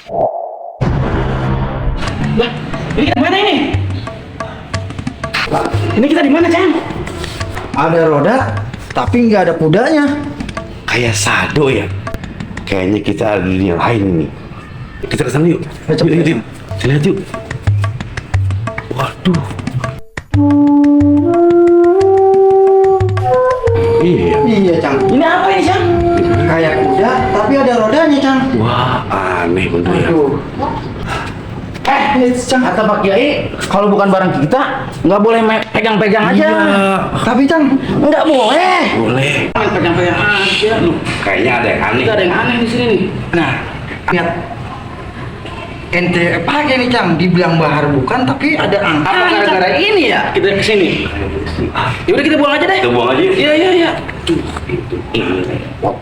Lah, ini kita mana ini? Ini kita di mana, Cang? Ada roda, tapi nggak ada kudanya. Kayak sado ya. Kayaknya kita ada di dunia lain nih. Kita ke sana yuk. Ayo, Yuk, yuk. Kita lihat yuk. Waduh. Iya. Iya, Cang. Ini apa ini, Cang? Kayak kuda, tapi ada rodanya, Cang. Wah, aneh bener ya. Aduh. Cang, kata Pak Kiai, kalau bukan barang kita, nggak boleh pegang-pegang aja. Iya. Tapi, Cang, Nggak boleh. Boleh. Main pegang-pegang aja. Loh, Kayaknya ada yang aneh. kita ada yang aneh di sini nih. nah, lihat. Ente pakai nih, Cang. Dibilang bahar bukan, tapi ada angka. Apa gara-gara ini ya kita kesini? Ya udah kita buang aja deh. Kita buang aja. Iya, iya, iya. Itu ini repot.